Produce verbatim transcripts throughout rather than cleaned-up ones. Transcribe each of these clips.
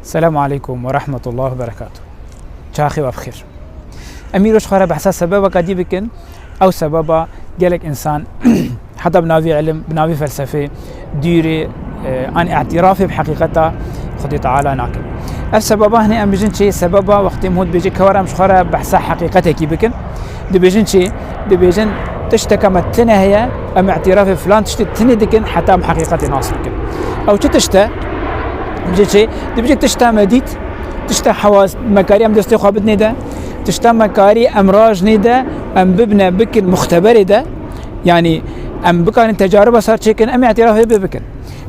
Selamu aleykum ve rahmetullah ve berekatuh. Çaxê we bi xêr. Em îro ji xwe re behsa sebebeka dî bikin. Ew sebeba gelek însan heta bi navî ilim, bi navî felsefê dûrê, e, an îtirafê bi heqîqeta Xwedê Teala nakin. Ev sebeba hinê em bijin çi? Sebeba wextê Mûd dibêje kewar em ji xwe re behsa heqîqetekî bikin. Dibêjin çi? Dibêjin tişteke me tune heye, em îtirafê filan tiştê tunê dikin heta em heqîqetê nas bikin. Ew çi tişt e? Dibêje çi? Dibêje tişta me dît, tişta hewas, me karî em destê xwe bidinê de, tişta me karî em rajinê de, em bibine bikin muxteberê de, yanî em bikarin tecariba ser çêkin, em îtirafê pê bikin.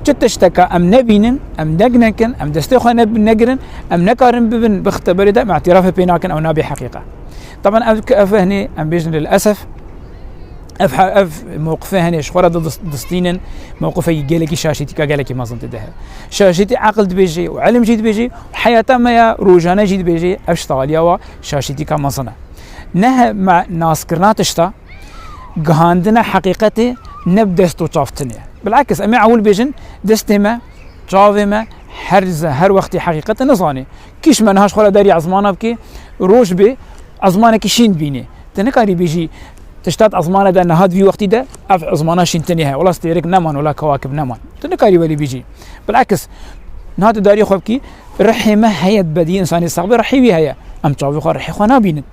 Çi tişteka em nebînin, em deng nekin, em destê xwe ne-, negirin, em nekarin bibin muxteberê de, em îtirafê pê nakin, ew nabe heqîqe. Taban ev, ev hinê em bêjin lilesef, ev he-, ev mewqifê hinê ji xwe re didis-, distînin, mewqifekî gelekî şaşîtîka gelekî mezin tê de heye. Şaşîtî eqil dibêjê û ilim jî dibêjê û heyata me ya rojane jî dibêjê, ev ji taliya wa şaşîtîka mezin e. Ne he-, me naskirina tişta, gihandina heqîqetê ne bi dest û çav tune ye. Bilakis em ê ewil bêjin, destê me, çavê me her ze-, her wextê heqîqetê nizanê. Kîş me niha ji xwe re derya ezmana bike, roj bê, ezmanekî şîn dibînî. Tu nikarî bêjî, tişta di ezmana de niha di vî wextî de ev ezmana şîn tinê heye. Wela stêrek neman, wela kewakib neman. Tu nikarî welî bêjî. Bilakis, niha tu darî xwe bikî, rihê me heye, di bedî însanê sax be, rihê wî heye. Em çavê xwe, rihê xwe nabînin.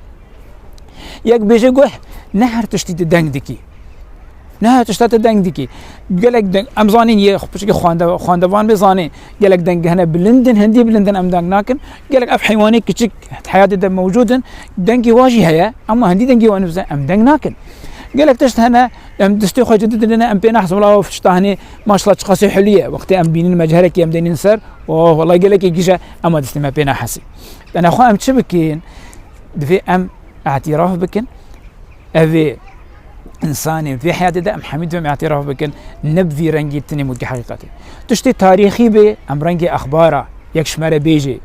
Yek bêje guh, ne her tiştî tu deng dikî. Ne her tişta tu deng dikî. Gelek deng, em zanîn yê piçekî xwende-, xwendevan bê zanê. Gelek deng hene bilind in, hindî bilind in, em deng nakin. Gelek ev heywanê kiçik heyatê de mewcûd in, dengê wa jî heye, ema hindî dengê wan nizane, em deng nakin. Gelek tişt hene, em destê xwe cidî didine, em pê nehsin, wela ev tişta hene, maşallah çiqasî hilî ye. Wextê em bînin mecêrekî em dênin ser, oh, wela gelekî gîj e, ema destê me pê nehesî. Dene xwe em çi bikin? Divê em îtiraf bikin. Evê însanê vê heyatê de em hemî divê em îtiraf bikin, ne bi vî rengî tinê mûdkî heqîqetê. Tiştê tarîxî bê, em rengê exbara, yek ji me re bêjê,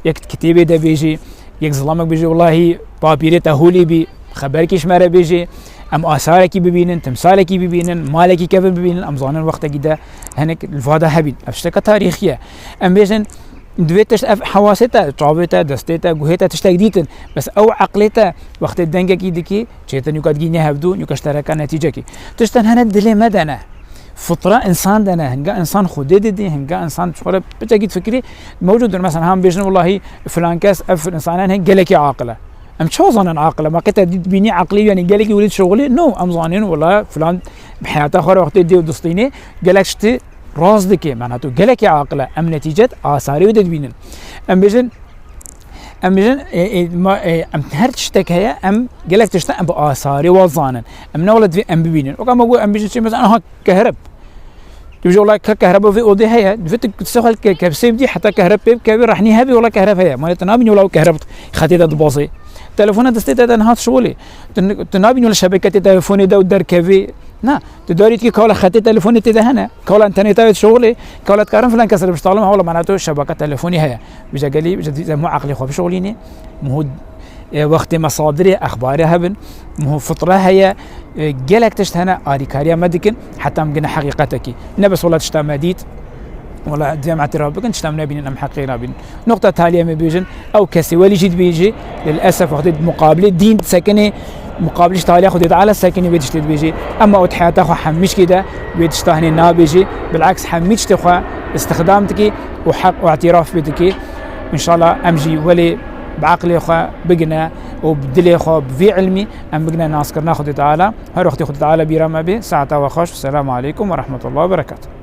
yek kitêbê de bêjê, yek zilamek bêjê, welahî papîrê te holî bî, xeberkî ji me re bêjê, em asarekî bibînin, timsalekî bibînin, malekî kevin bibînin, em zanin wextekî de hinek li va de hebîn. Ev tişteke tarîxî ye. Em bêjin, Divê tişt ev hewasê te, çavê te, destê te, guhê te tiştek dîtin. Bes ew eqlê te wextê dengekî dikî, çêtir nûka digî ne hevdû, nûka ji te re ka netîcekî. Tiştan hene dilê me de ne. Fitra însan de ne. Hinga însan Xwedê didî, hinga însan ji xwe re piçekî difikirî. Mewcûd in, mesela, hem bêjin, wellahî, filan kes, ev însanan hene gelekî aqil e. Em çawa zanin aqil e? Ma qe te dît bînî aqilî, yanî gelekî welî dişixulî? No, em zanin, wela, filan bi heyata xwe re wextê dê û distînê, gelek tiştî rast dike, mena tu gelekî aqil e, em netîcet asarê wê de dibînin. Em bêjin, em bêjin, e, e, ma, e, em her tiştek heye, em gelek tişta em bi asarê wa zanin. Em ne wele divê em bibînin. Weka me got, em bêjin çi, mesela, aha, kehreb. Tu bêjî, wela ke-, kehreba vê odê heye, divê tu qisê xwe ke-, kepsê bidî, heta kehreb pê bikevî, rehnî hebî, wela kehreb heye. Mane tu nabînî, wela ew kehreb xetê de dibazê. Telefona destê te de niha dişixulê. Tu, tu nabînî, wela şebeke tê telefonê de û derkevî. Na. Tu darî dikî kawla xetê telefonê tê de hene, kawla înterneta wê dişixulê, kawla dikarin filan kes re biştalim, hewla mana tu şebaka telefonî heye. Vîja gelî, vîja dî, ze mu aqlê xwe bişixulînê, muhû, e, wextê me sadirê, exbarê hebin, muhû fitra heye, e, gelek tişt hene, alîkariya me dikin, heta em gine heqîqetekî. Ne bes wela tişta me dît, wela divê em îtiraf bikin, tişta em nebînin, em heqê nabînin. Noqta taliyê em ê bêjin, ew kesê welî jî dibêjî, lilesef wextê di muqabilê dîn disekinê, muqabilî ji taliya Xwedê Teala sekinî vê tiştê dibêjî. Ema ew di heyata xwe hemî tiştê de vê tişta hinê nabêjî. Bileks hemî tiştê xwe îstixdam dikî û heq û îtiraf pê dikî. Înşallah em jî welê bi eqlê xwe bigine û bi dilê xwe bi vî ilmî em bigine naskirina Xwedê Teala. Her wextê Xwedê Teala bîra me bê, saeta we xweş. Selamu aleykum ve rahmetullah ve berekatuh.